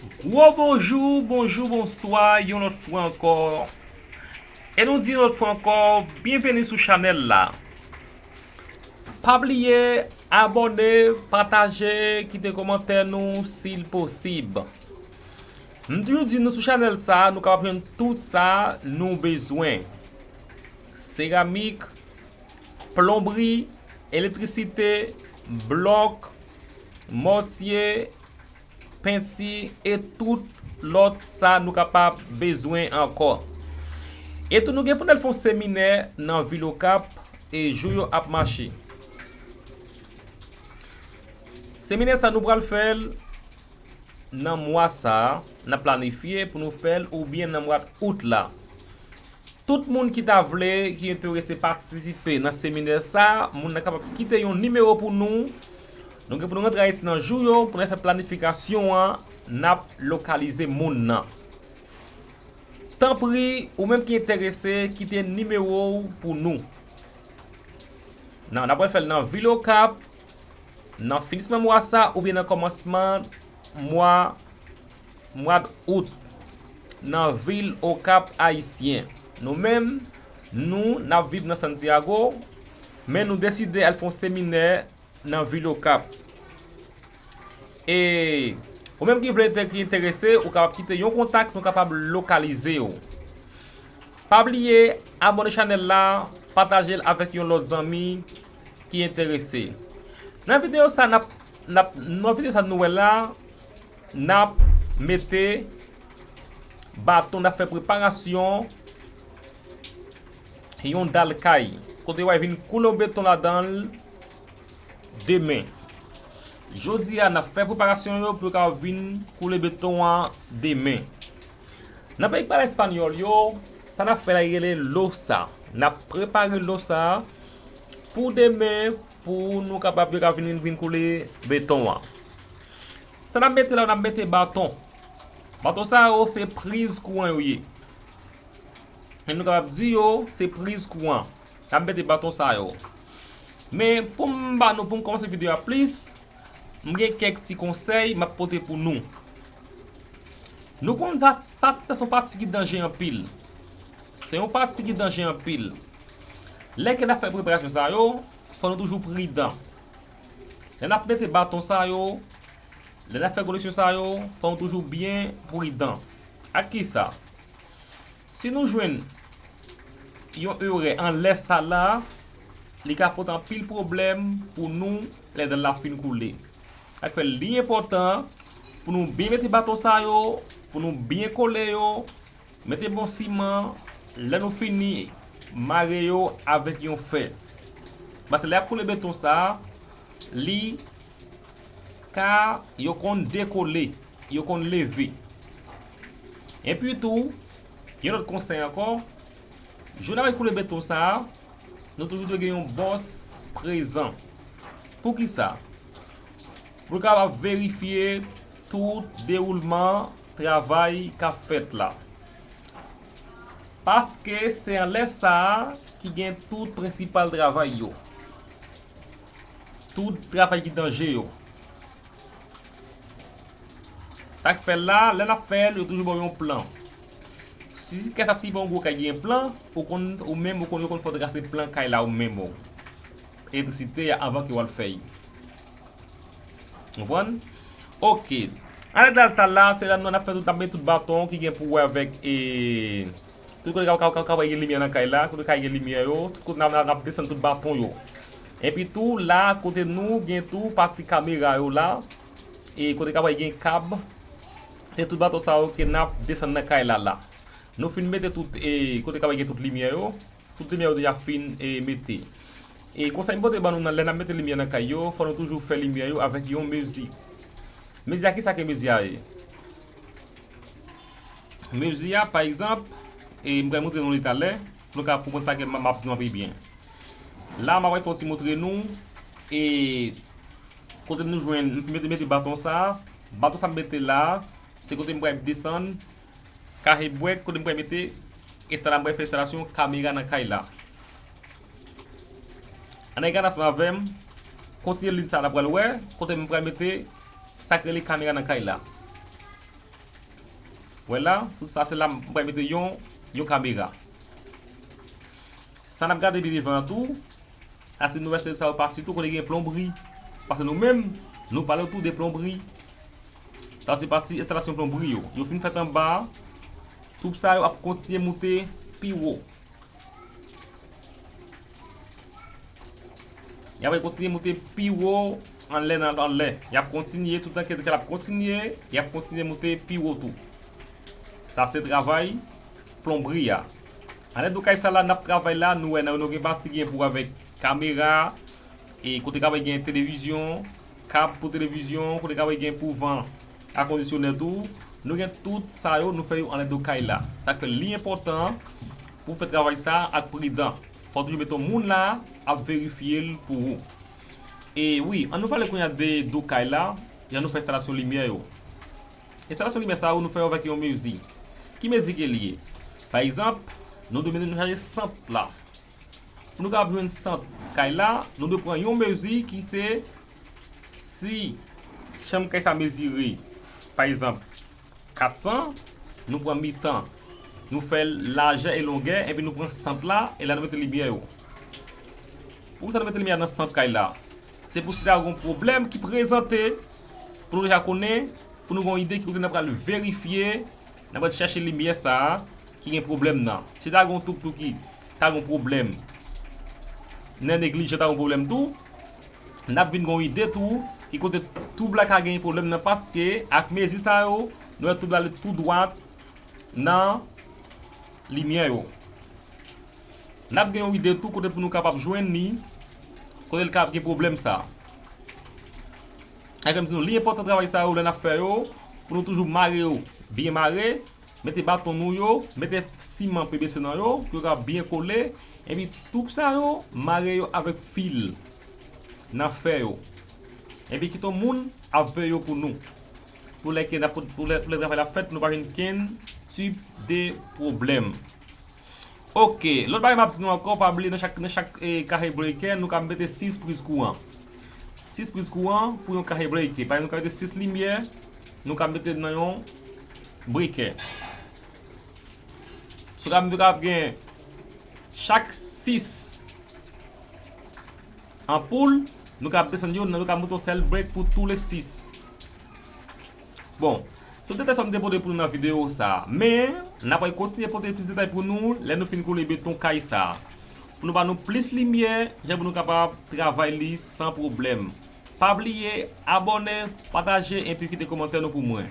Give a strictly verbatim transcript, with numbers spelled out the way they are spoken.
Gwo bonjou, bonjou, bonswa, yon lòt fwa ankò. E nou di yon lòt fwa ankò, byenveni sou chanèl la. Pa bliye abòne, pataje, kite kòmantè nou si l posib. M toujou di nou sou chanèl sa, nou kapab jwenn tout sa nou bezwen. Seramik, plonbri, elektrisite, blòk, mòtye, penti e tout lòt sa nou kapab bezwen ankò. E tou nou gen pou n al fè yon seminè nan vil Okap e jou yo ap mache. Seminè sa nou pral fè l nan mwa sa a, n ap planifye pou nou fè l oubyen nan mwa out la. Tout moun ki ta vle, ki enterese patisipe nan seminè sa, moun nan kapab kite yon nimewo pou nou. Nou gen pou nou rantre Ayiti nan jou yo, pou n fè planifikasyon an, n ap lokalize moun nan. Tanpri, ou menm ki enterese, kite nimewo w pou nou. Nan, n ap fè l nan vil Okap, nan finisman mwa sa oubyen nan kòmansman mwa, mwa out, nan vil Okap Ayisyen. Nou menm, nou, n ap viv nan Santiago, men nou deside al fè yon seminè nan vil Okap. E ou menm ki vle ente-, ki enterese, ou kapab kite yon kontak, nou kapab lokalize w. Pa bliye abòne chanèl la, pataje l avèk yon lòt zanmi ki enterese. Nan videyo sa, n ap, n ap, nan videyo sa nou wè la, n ap mete baton, n ap fè preparasyon yon dal kay. Kote w a vin koule beton ladan l demen. Jodi a, n ap fè preparasyon yo pou yo ka vin koule beton an demen. Nan peyi k pale espanyòl yo, sa n ap fè la, li rele losa. N ap prepare losa pou demen, pou nou kapab, yo ka vin, vin koule beton an. Sa n ap mete la, n ap mete baton. Baton sa yo, se priz kouran yo ye. E nou kapab di yo, se priz kouran. N ap mete baton sa yo. Men, pou m ba nou, pou m kòmanse videyo a plis, m gen kèk ti konsèy m ap pote pou nou. Nou konn sa, sa, sa se yon pati ki danje anpil. Se yon pati ki danje anpil. Lè ke n ap fè preparasyon sa yo, fò nou toujou pridan. Lè n ap mete baton sa yo, lè n ap fè koleksyon sa yo, fò nou toujou byen pridan. Ak kisa? Si nou jwenn yon erè anlè sa la, li ka pote anpil pwoblèm pou nou lè dal la fin koule. Sa k fè li enpòtan pou nou byen mete baton sa yo, pou nou byen kole yo, mete bon siman, lè nou fini, mare yo avèk yon fè. Paske lè y ap koule beton sa, li ka, yo konn dekole, yo konn leve. Epi tou, yon lòt konsèy ankò, jou n ap koule beton sa, nou toujou dwe gen yon bòs prezan. Poukisa? Pou l kapab verifye tout dewoulman travay k ap fèt la. Paske se anlè sa a ki gen tout prensipal travay yo. Tout travay ki danje yo. Sa k fè la, lè n ap fè l, yo toujou ba w yon plan. Si kay sa, si pa yon gwo kay ki gen plan, ou konn, ou menm, ou konn, yo konn fè w trase plan kay la ou menm ou. Elektrisite a anvan ke w al fè l. Konprann? Oke. Anlè dal sa la, se la nou, n ap fè tout, n ap met tout baton ki gen pou wè avèk, e, tout kote ka, ka, ka, ka gen limyè nan kay la, kote kay gen limyè yo, tout kote n ap, n ap, n ap desann tout baton yo. Epi tou, la, kote nou gen tou pati kamera yo la, e kote ka gen kab, se tout baton sa yo ke n ap desann nan kay la, la. Nou fin mete tout, e, kote ka gen tout limyè yo. Tout limyè yo deja fin, e, mete. E konsèy m pote ban nou nan, lè n ap mete limyè nan kay yo, fò nou toujou fè limyè yo avèk yon mezi. Mezi a, kisa ke mezi a ye? Mezi a, pa egzanp, e, m pral montre nou li talè, pou nou ka konprann sa ke m, m ap di nou pi byen. La, m ap fè yon ti montre nou, e, kote nou jwenn, m mete, mete baton sa, baton sa m mete la, se kote m pral desann, kache bwèk, kote m pral mete, enstala-, m pral fè enstalasyon kamera nan kay la. Ann al gade ansanm avè m, kontinye liy sa n ap pral wè, kote m pral mete sa k rele kamera nan kay la. Wè la, tout sa se la m pral mete yon, yon kamera. Sa n ap gade pi devan an tou, a se nouvèl seri sa yo pati tou kote gen plonbri. Paske nou menm, nou pale tou de plonbri. Sa se pati enstalasyon plonbri yo. Yo fin fèt anba, twoup sa yo ap kontinye moute pi wo. Y ap kontinye moute pi wo anlè nan anlè. Y ap kontinye toutan ke l ap kontinye, y ap kontinye moute pi wo tou. Sa se travay plonbri a. Anlè do kay sa la n ap travay la, nou wè nan nou gen pati gen pou avèk kamera, e kote ka gen televizyon, kab pou televizyon, kote ka gen pou van, akondisyonè tou. Nou gen tout sa yo, nou fè yo anlè do kay la. Sa fè li enpòtan pou fè travay sa ak pridan. Fò toujou mete yon moun la ap verifye l pou ou. E wi, an nou pale kounye a de do kay la, jan nou fè enstalasyon limyè yo. Enstalasyon limyè sa yo, nou fè yo avèk yon mezi. Ki mezi ke li ye? Pa egzanp, nou dwe mete nou chaje sant la. Pou nou kapab jwenn sant kay la, nou dwe pran yon mezi ki se si chanm kay sa mezire, pa egzanp, kat san, nou pran mitan, nou fè lajè e longè, epi nou pran sant la, e la nou mete limyè yo. Poukisa nou mete limyè nan sant kay la? Se pou si ta gen yon pwoblèm ki prezante, pou nou deja konnen, pou nou gen yon ide ki kote n ap pral verifye, n ap pral chache limyè sa a ki gen pwoblèm nan. Si ta gen yon twoup tou ki ta gen yon pwoblèm, nan neglijan ta gen yon pwoblèm tou, n ap vin gen yon ide tou ki kote twoup la ka gen pwoblèm nan, paske ak mezi sa yo, nou wè twoup la ale tou dwat nan limyè yo. N ap gen yon ide tou kote pou nou kapab jwenn li, kote l kapab gen pwoblèm sa. Sa fè m di nou, li enpòtan travay sa yo lè n ap fè yo, pou nou toujou mare yo byen mare, mete baton nou yo, mete siman P V C nan yo, pou yo kapab byen kole, epi twoup sa yo, mare yo avèk fil nan fè yo. Epi kite yon moun ap veye yo pou nou. Pou lè ke n ap, pou lè, pou lè travay la fèt, pou nou pa jwenn kenn tip de pwoblèm. Ok, lòt bagay m ap di nou ankò, pa bliye nan chak, nan chak, eh, carré breaker, nou ka mete sis priz kouran. Sis priz kouran pou yon carré breaker. Pa egzanp, nou ka mete sis limyè, nou ka mete nan yon breaker. So, ka, nou ka gen chak sis anpoul, nou ka desann yo, nou ka moute yon sèl break pou tou le sis. Bon, tout detay sa m te pote pou nou nan videyo sa. Men, n ap kontinye pote plis detay pou nou lè nou fin koule beton kay sa. Pou nou ba nou plis limyè, jan pou nou kapab travay li san pwoblèm. Pa bliye, abòne, pataje, epi kite kòmantè nou pou mwen.